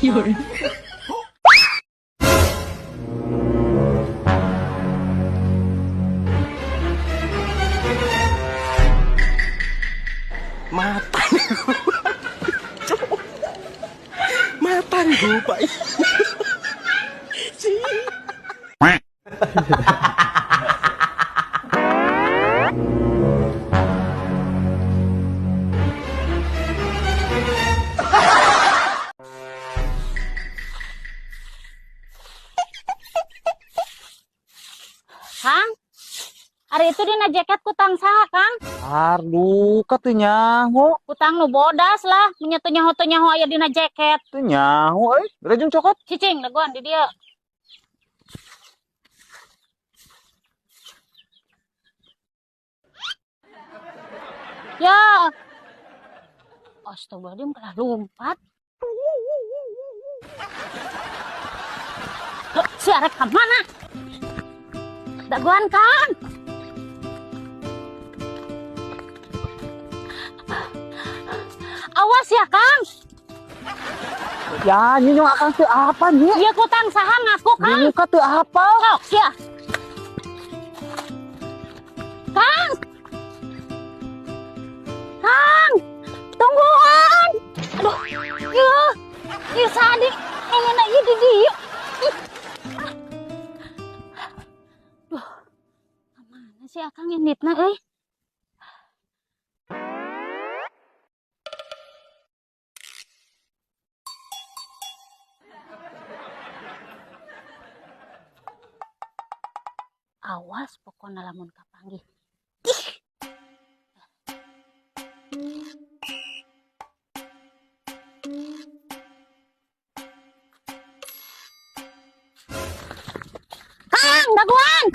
有人。 Mata. Mata gue, Pak. Kang, ari itu dina jaket kutang saha, Kang? Aduh, teu nyaho. Kutang nu bodas lah, nya teu nyaho teu nyaho aya dina jaket. Teu nyaho euy. Bere jung cokot. Cicing dagoan di dieu. Ya. Astagfirullahaladzim, kalah lompat. Si arek ka mana? Dagoan, Kang. Awas ya, Kang. Ya, nyung akang teu apa nih? Ieu kutang saha ngaku, Kang? Duka teu apa? Sok ya. Kang. Kang. Tungguan. Aduh. Ieu. Ieu sadi. Ngeuna ieu di dieu. Duh. Mana sih Akang inditna euy? Awas pokoknya lamun kapanggih. Ih. Kang, dagoan.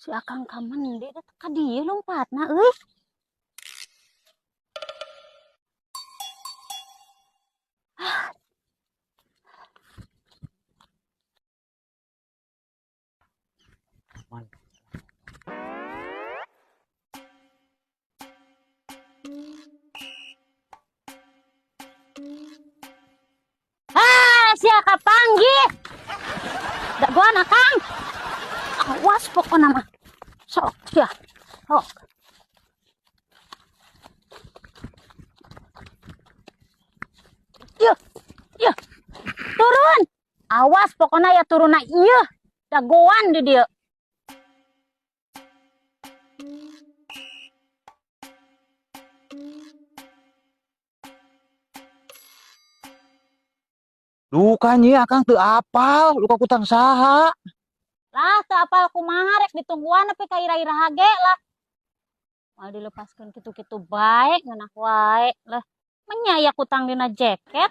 Si Akang ka mendi ka dieu lompatna euy. Ah. Man. Ah, sia kapanggih. Dagoan Akang. Awas pokokna mah. Sok sia. Sok. Yeuh. Yeuh. Turun. Awas pokokna ya turunna ieu. Dagoan di dieu. Duka nyi akang teu apal, luka kutang saha. Lah teu apal kumaha rek ditungguan nepi ka ira-ira ge lah. Moal dilepaskeun kitu-kitu bae ngeunah wae lah. Menya kutang dina jaket.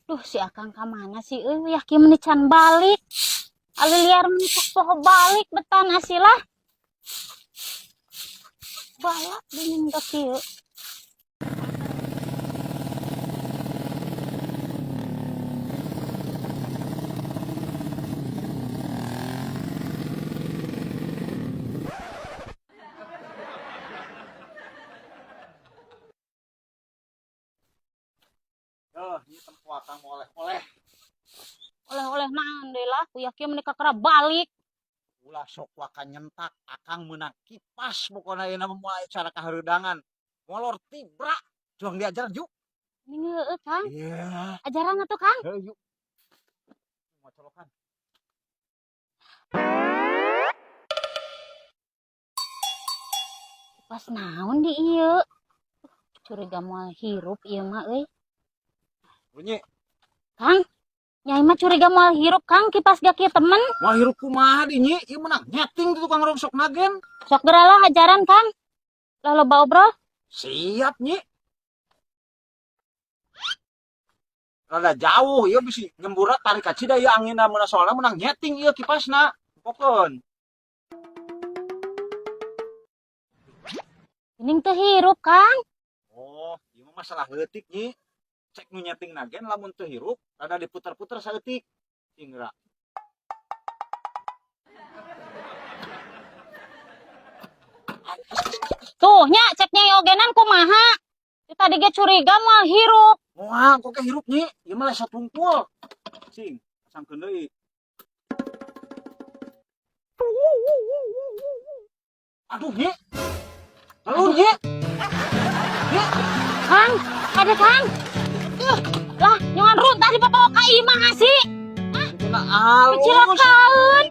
Duh, si Akang ka mana sih euy? Yakin meni can balik. Ali liar meni sok poho balik betan asilah. Balap dingin ka kieu. Duh, ieu tempo akang mau oleh-oleh. Oleh-oleh naon deui lah, ku yakin meni kakara balik. Ulah sok waka nyentak, akang meunang kipas pokona ayeuna mah moal cara kahareudangan. Molor tibra, cuang diajar yuk. Ini heueuh, Kang. Iya. Ajaran atuh, Kang. Heuh, yuk. Mau colokan. Kipas naon di ieu? Curiga moal hirup ieu mah euy. Bunyi. Kang, nyai mah curiga moal hirup Kang, kipas gak kieu temen. Moal hirup kumaha di nyi? Ieu menang nyeting tuh tukang rongsok nagen. Sok geralah ajaran Kang. Lah loba obrol. Siap nyi. Rada jauh ieu bisi nyemburat tarik kacida ieu anginna meuna soalna menang nyeting ieu kipasna. Pokeun. Geuning teu hirup Kang. Oh, ieu mah masalah leutik nyi. Cek nu nyeting nagen lamun teu hirup rada diputer-puter saeutik. Cing geura. Tuh nya cek nyai ogenan kumaha. Itu tadi ge curiga moal hirup. Moal kok ge hirup nyi? Ieu mah lesot wungkul. Cing, pasangkeun deui. Aduh nyi. Telur nyi. Nyi. Kang, ada Kang. Lah, nyongan runtah dibawa ka imah sih. Kena alus. Kecelakaan.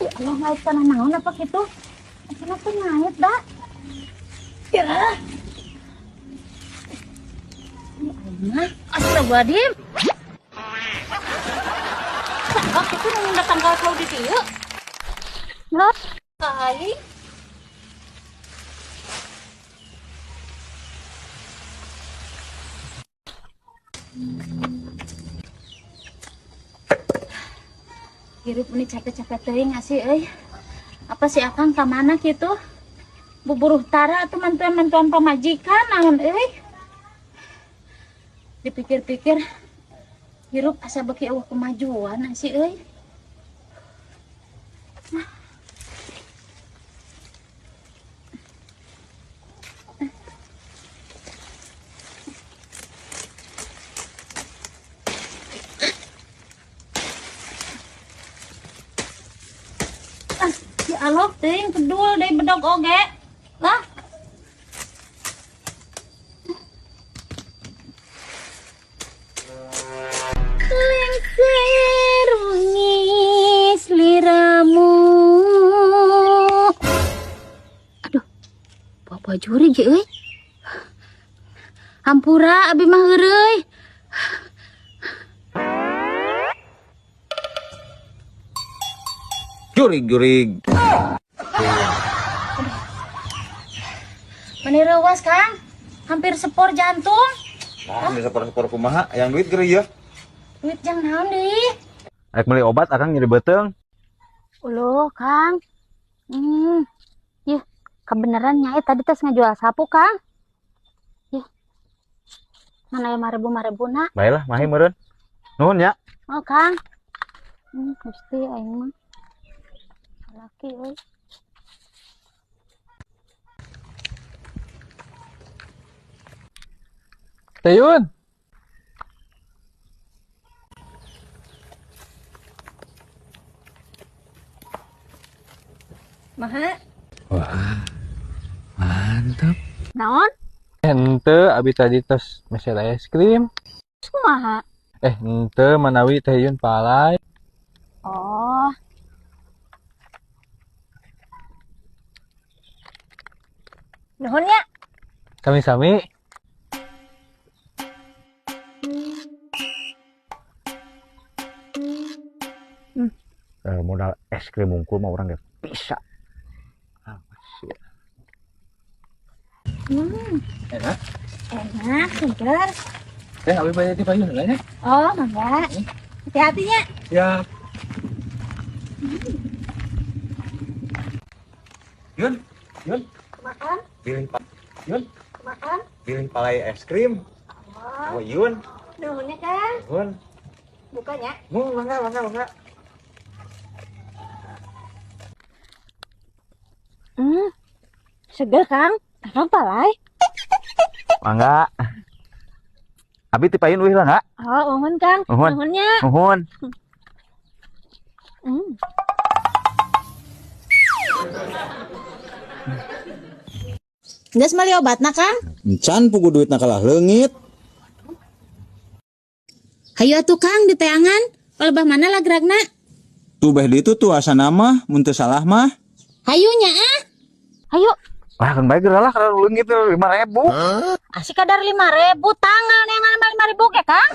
Ya Allah, ngait tanah naon apa gitu? Kenapa ngait, dah? Ya. Ya Allah, astagfirullahaladzim. Waktu itu nunggu datang ke kau di dieu. Lah, aing. Hirup ini capek-capek teuing sih euy. Apa sih akang ka mana kitu? Buburuh tara atuh mantuan-mantuan pamajikan naon euy. Dipikir-pikir hirup asa beuki eueuh kemajuan sih euy. Ah, ya Allah, teuing kedul deui bedog oge. Lah. Lengser wengi sliramu. Aduh, bawa jurig euy. Hampura abi mah heureuy. Jurig-jurig. Meni reuwas, Kang. Hampir sepor jantung. Nah, bisa sepor-sepor kumaha, yang duit geura ieu. Duit jang naon deui? Rek meuli obat akang nyeri beuteung. Uluh, Kang. Yeuh, kebenaran nyai tadi tes ngajual sapu, Kang. Yeuh. Mana aya 5.000 na? Baiklah, mahi meureun. Nuhun ya. Oh, Kang. Gusti aing mah. Laki euy. Tayun. Maha. Wah, mantap. Naon? Ente, abi tadi tos meser es krim. Terus kumaha? Ente manawi Teh Yun palai. Oh. Nuhun ya. Sami-sami. Modal es krim unggul mah orang gak bisa. Apa sih? Enak. Enak, segar. Abi bayar di payun lah ya. Oh, mangga. Hati-hatinya. Siap. Yun, Yun. Makan. Pilih Yun. Makan. Pilih palai es krim. Oh, Yun. Nuhunnya kan. Yun. Bukanya. Mau, mangga, mangga, mangga. Seger, Kang. Akang palai. Mangga. Abi ti payun uih lah, enggak? Oh, nuhun, Kang. Nuhun. Nuhunnya. Nuhun. Geus meuli obatna, Kang? Encan pugu duitna kalah leungit. Hayu atuh, Kang, diteangan. Palebah mana lagragna? Tuh beh ditu tuh asana mah, mun teu salah mah. Hayu nya ah. Hayu. Wah, kan baik lah kalau leungit 5.000. Asik kadar 5.000 tanggal neangan mah 5.000 ge, Kang.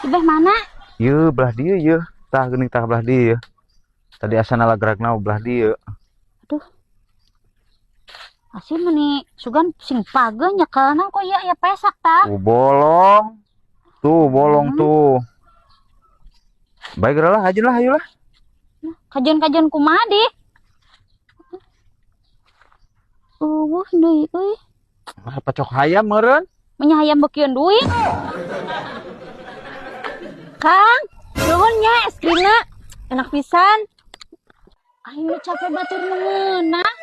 Ibeh mana? Yeuh, belah dieu yeuh. Tah geuning tah belah dieu. Tadi asana lagerakna belah dieu. Aduh. Asih meni sugan sing page nyekelna kok ieu aya pesak tah. Tuh bolong. Tuh bolong tuh. Baik lah hajeun lah hayu lah. Kajian-kajian kumaha di? Eueuh deui euy. Mah pacok hayam meureun. Menya hayam beukeun duit. Kang, nuhun nya es krimna. Enak pisan. Aing nu capek batur nu meunang.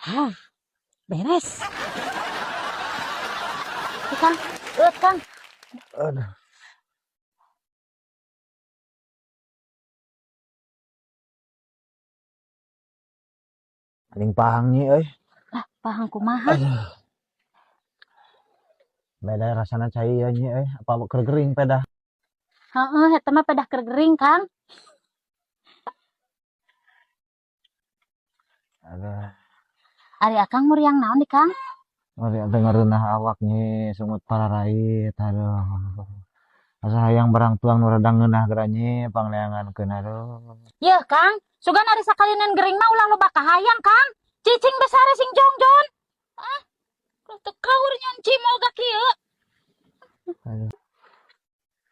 Hah, beres. Tuh, Kang, Kang. Aduh. Paling pahang nih euy. Lah, pahang kumaha? Beda rasana cai ieu nya euy, apa keur gering pedah. Heeh, eta mah pedah keur gering, Kang. Aduh. Ari Akang muriang naon di Kang? Mari teh ngareunah awak nyi, sungut pararait, aduh. Asa hayang barang tuang nu rada ngeunah geura nyi, pangneangankeun aduh. Yeuh, Kang, sugan ari sakalinan gering mah ulah loba kahayang, Kang. Cicing besar sing jongjon. Ah, teu kaur nyon cimol ga kieu. Aduh.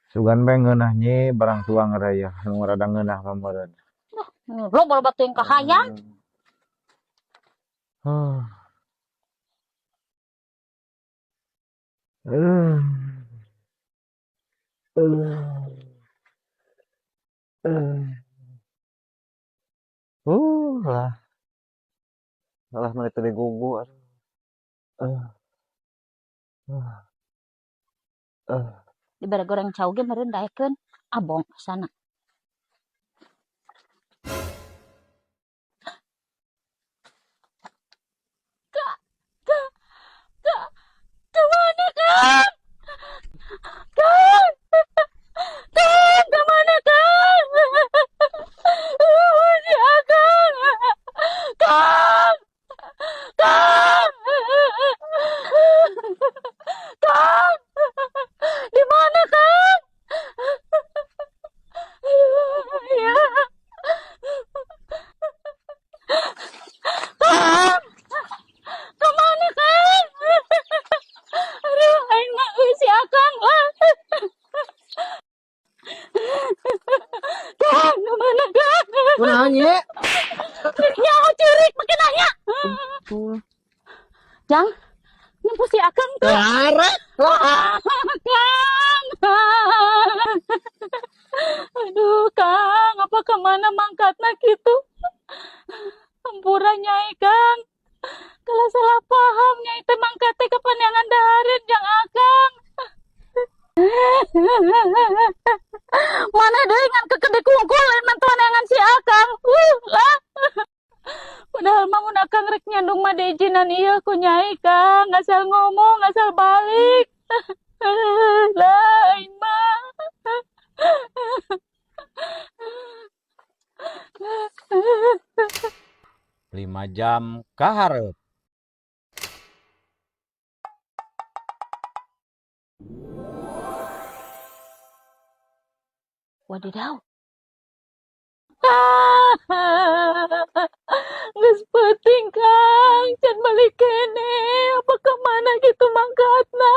Sugan bae ngeunah nyi barang tuang geura ieu, nu rada ngeunah pameureun. Duh, loba loba teuing kahayang. Huh. Lah. Lah mana teu digugu aduh. Dibere goreng cau ge meureun daekeun. Abong sana. Kak, kak, kak, kemana Kang? Kang, Kang, kemana Kang? Si Akang, Kang, Kang, Kang, di mana Kang? Ya. Kang, kemana Kang? Aduh, aing mah euy si Akang lah. Kang, kemana Kang? Kunaon nye? Nyaho ceurik make nanya. Jang, nempo si Akang tuh. Arek. Kang. Aduh, Kang, apa kemana mangkatna gitu? Hampura nyai, Kang. Kalau salah paham nyai teh mangkat teh kepanjangan dahareun jang Akang. Mana deui ngan kekede kungkul lain mantuan si Akang. Lah. Padahal mah mun Akang rek nyandung mah diizinan ieu ku nyai, Kang. Asal ngomong, asal balik. Lain mah. 5 jam ka hareup. Wadidaw. Geus peuting, Kang, can balik keneh. Apa kemana gitu mangkatna?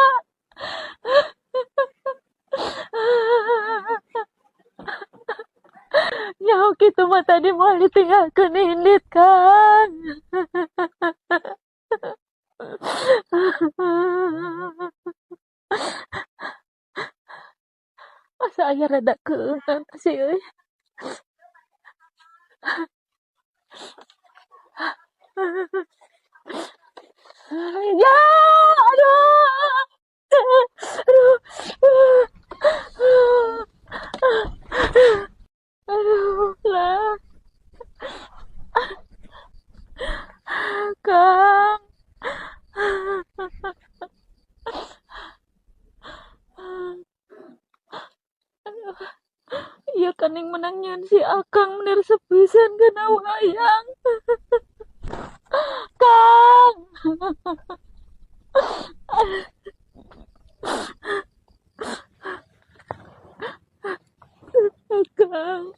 Nyaho kitu mah tadi moal ditinggalkeun indit, Kang. Asa aya rada keungeun sih euy. Ya, aduh. Dina wayang. Kang. Kang.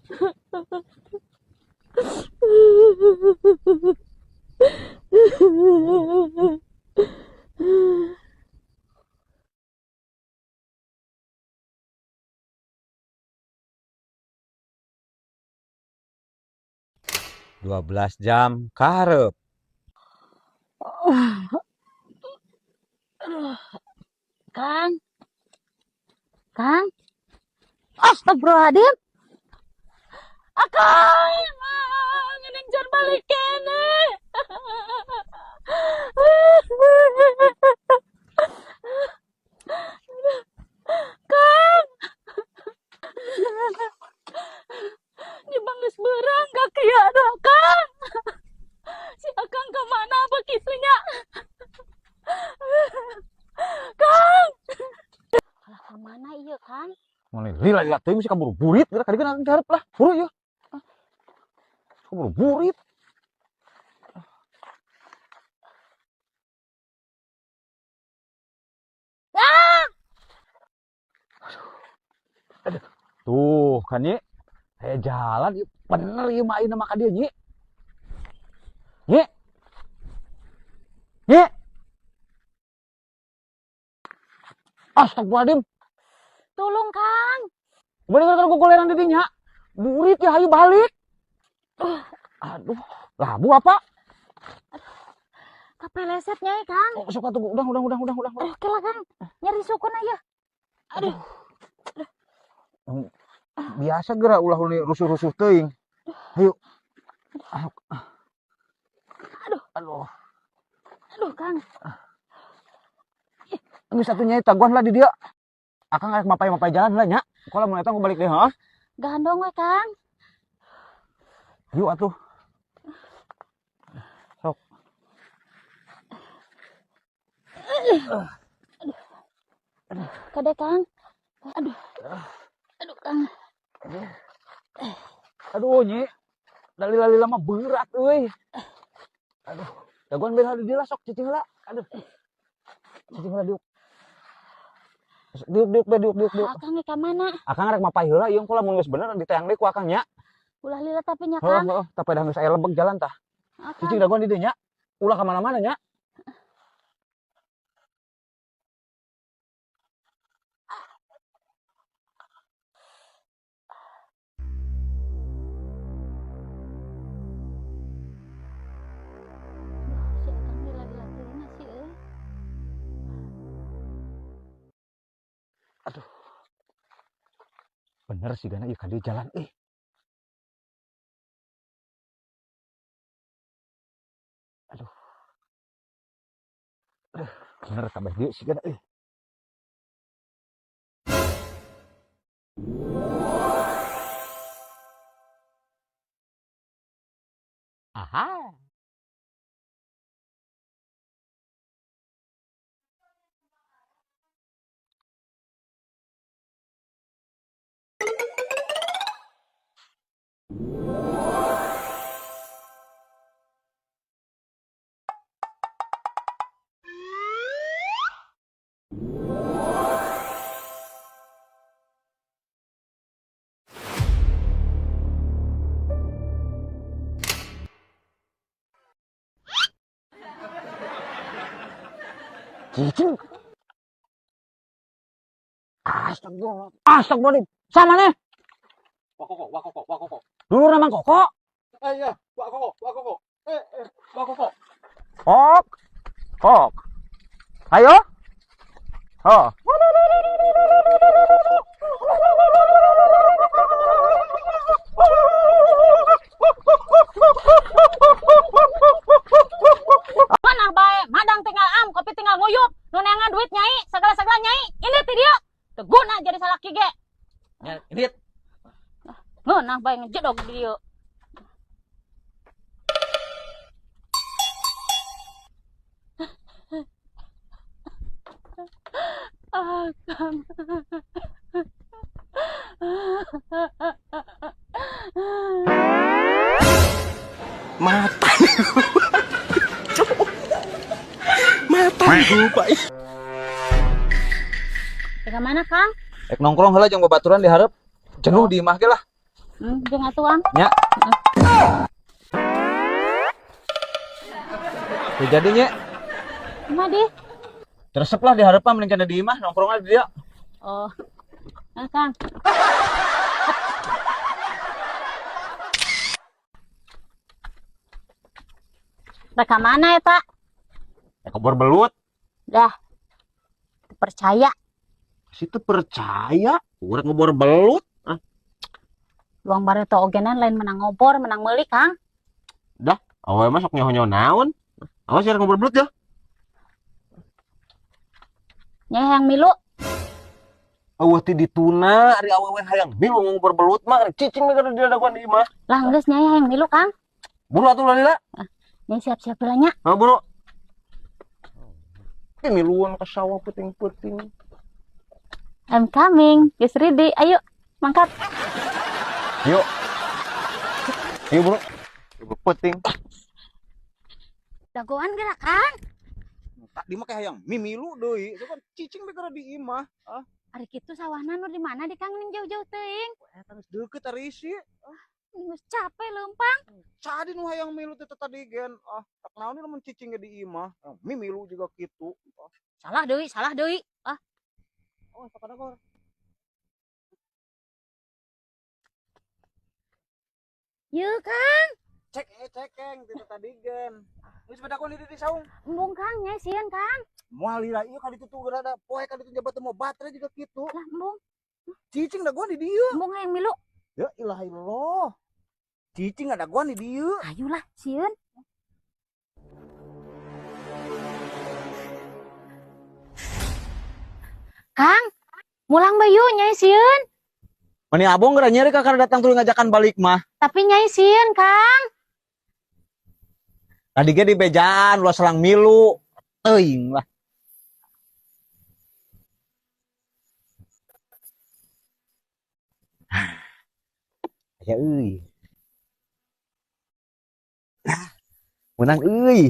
12 jam kaharep. Kang. Kang. Astagfirullahaladzim. Akang, ngening jan balik keneh. Kang. Nyebang geus beurang kaki ya aduh, Kang. Si Akang kemana apa kitunya? Kang. Kalah kemana iya, Kang? Mulai lila lila teuing mesti kaburu burit geura kadieu kan hareup lah. Buru ieu. Kaburu burit. Ah! Aduh. Tuh kan Nyi. Aya jalan ieu bener ieu mah ayeuna mah ka dieu Nyi. Nyi. Nyi. Astagfirullahaladzim. Tolong, Kang. Bener kalau gogoleran di dinya. Burit ya hayu balik. Aduh, labu apa? Kapeleset nyai, Kang. Oh, sok atuh udah. Oke lah, Kang. Nyeri sukun aja. Aduh. Aduh. Biasa geura ulah uni rusuh-rusuh teuing. Hayu. Aduh. Aduh. Aduh, Kang. Geus atuh nyai taguan lah di dia. Akang arek mapai-mapai jalan lah nya. Kalau mun eta balik deh, heuh. Gandong we, Kang. Yuk atuh. Sok. Aduh. Kade, Kang. Aduh. Aduh, Kang. Aduh, Nyi. Dalila-lila mah berat euy. Aduh. Dagoan beh di dieu lah sok cicing heula. Aduh. Cicing heula diuk. Diuk diuk be diuk diuk diuk. Akang ka mana? Akang rek mapay heula ieu engko lamun geus bener diteang deui ku akang nya. Ulah lila tapi nya, Kang. Heeh, tapi dah geus aya lebeg jalan tah. Cicing dagoan di dieu nya. Ulah ka mana-mana nya. Si Akang lila-lila teuing sih euy. Aduh. Bener sih gana ieu ka dieu jalan euy. Aduh. Aduh, bener kabeh dieu sih gana euy. Aha. Cicing. Astagfirullah. Astagfirullah. Sama nih. Wakoko, wakoko, wakoko. Dulu nama Koko. Iya, wakoko, wakoko. Wakoko. Kok. Kok. Ayo. Oh. Mana bae, madang tinggal am, kopi tinggal nguyup, nu neangan duit nyai, segala-segala nyai. Ini ti dia. Teu guna jadi salaki ge. Ya, ini. Ngeunah bae ngejedog di dieu. Akang. Mata. Mata lupa. Ke mana, Kang? Ek nongkrong heula jeung babaturan di hareup. Jenuh di imah ge lah. Jeung atuh, Ang. Nya. Ya jadi nya, Kumaha di? teresep lah di hareup mah mending kana di imah nongkrong di dia. Oh. Nah, Kang. Rek ka mana eta? Ya kebor belut. Dah. Teu percaya. Situ percaya, urang ngebor belut. Ah, Luang bareto ogenan lain menang ngobor, menang meuli, Kang. Dah, awewe mah sok nyaho-nyaho naon. Awas ya ngebor belut ya. Nya hayang milu. Eueuh ti dituna ari awewe hayang milu ngobor belut mah ari cicing we kada diadaguan di imah. Lah geus nya hayang milu, Kang. Buru atuh lila. Nya siap-siap heula nya. Ha buru. Ini miluan ke sawah puting-puting. I'm coming. Geus ready. Ayo, mangkat. Yuk. Yuk bro. Yuk puting. Dagoan geura, Kang. Tadi mah kayak hayang mimilu deui. Itu kan cicing we kada di imah. Ah, Ari kitu sawahna nu di mana di Kang ning jauh-jauh teuing. eta geus deukeut ari isi. Geus capek leumpang. Cadi nu hayang milu teh tadi gen. Ah, tak naon lamun cicing ge di imah. Ah, mimilu juga kitu. Ah, Salah deui, salah deui. Ah, oh, sakadagor. yeuh Kang. Cek cekeng ti tadi gen. Geus badagoan di saung. Embung Kang, nya sieun Kang. Moal lila ieu ka ditu tuh geura da poe ka ditu jabat teu mau baterai juga kitu. Lah embung, Cicing dagoan di dieu. embung hayang milu. Ya ilaha illallah. Cicing dagoan di dieu. Ayolah, sieun. Kang, mulang bayu nyai sieun. Mani abong geura nyeri ka datang tuluy ngajakan balik mah. Tapi nyai sieun, Kang. Tadi ge di bejaan ulah selang milu. Teuing lah. Ya euy. Ah, menang euy.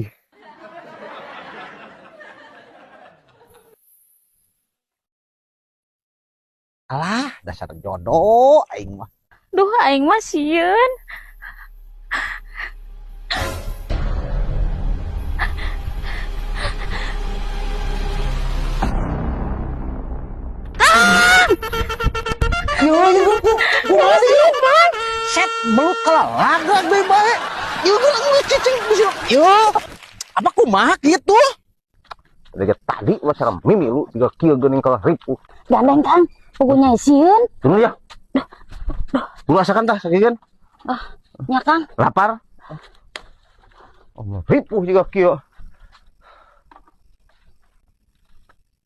Alah, dasar jodoh aing mah. Duh, aing mah sieun. Yo, yo, yo, kumaha sih? Set belut kalah laga deui bae. Ieu geus cicing bisa. Yo, apa kumaha kitu? Dari tadi ulah sareng mimilu jiga kieu geuning kalah ripuh. Gandeng, Kang. Puguh nyai sieun. Tunggu ya. Buru asakan tah sakikeun. Nya, Kang. Lapar. Oh, ripuh jiga kieu.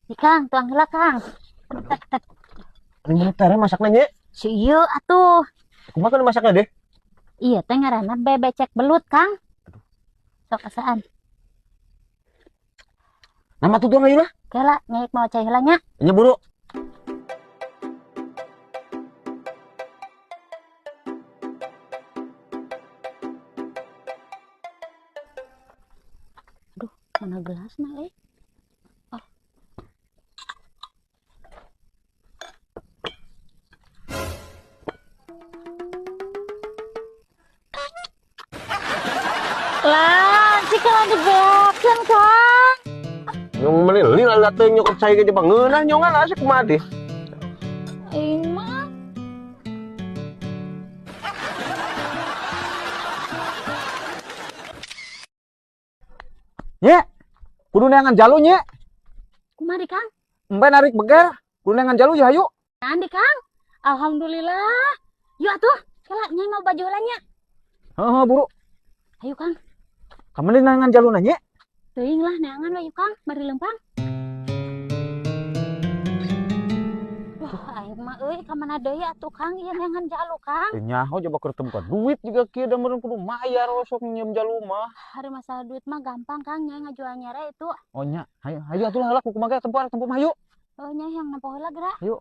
Ih, Kang, tuang heula, Kang. Ini mana tere masakna nya? Si ieu atuh. Kumaha kan masakna deh? Iya teh ngaranna bebecek belut, Kang. Sok asaan. Nama tuh tuang ayeuna. Kela, nyai mau cai heula nya. Nya buru. Aduh, mana gelasna euy? Oh. Lah, si kalau dibeakeun, Kang. Nyong meni lila lila teuing nyokot cai ge jebang ngeunah nyongan asik kumaha deh. Aing mah. Nye, kudu neangan jalu nye. Kumaha di, Kang? Embe narik beger, kudu neangan jalu ya hayu. Andi, Kang. Alhamdulillah. Yuk atuh, kela nyai mau baju heula nya. Heeh, buru. Ayo, Kang. Kamari neangan jaluna nye. Teuing lah neangan we yuk, Kang, bari lempang. Wah, aing mah euy ka mana deui atuh, Kang, ieu neangan jalu, Kang. Teu nyaho coba keur teu buka duit juga kieu da meureun kudu mayar sok nyium jalu mah. Hari masalah duit mah gampang, Kang, nyai ngajual nyere itu. Oh nya, hayu hayu atuh lah kumaha tempo tempo mah hayu. Oh, nyai yang nempo heula geura. Hayu.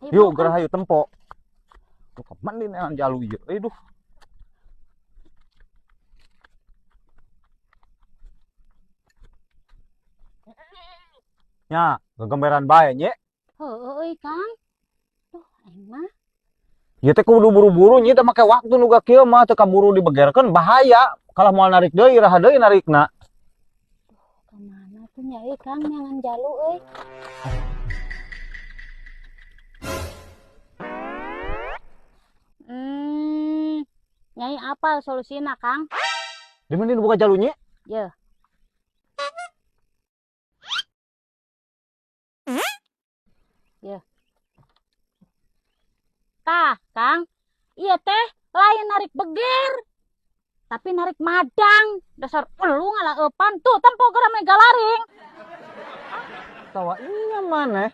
Hayu, Yuk Kang. geura hayu tempo. Duh, kapan di neangan jalu ieu euy duh. Nya, gegemberan bae nye. Heueuh euy, Kang. Duh, aing mah. Ieu teh kudu buru-buru nya teh make waktu nu kieu mah teu kaburu dibegerkeun bahaya. Kalah moal narik deui iraha deui narikna. Ka mana tuh nya euy, Kang, neangan jalu euy. Nyai apal solusina, Kang? Di mana nu boga jalu nya? Yeuh. Yeuh. Tah, Kang. Ieu teh lain narik beger, tapi narik madang. Dasar elu ngalaeupan tuh tempo geura mega laring. Tawa iya maneh.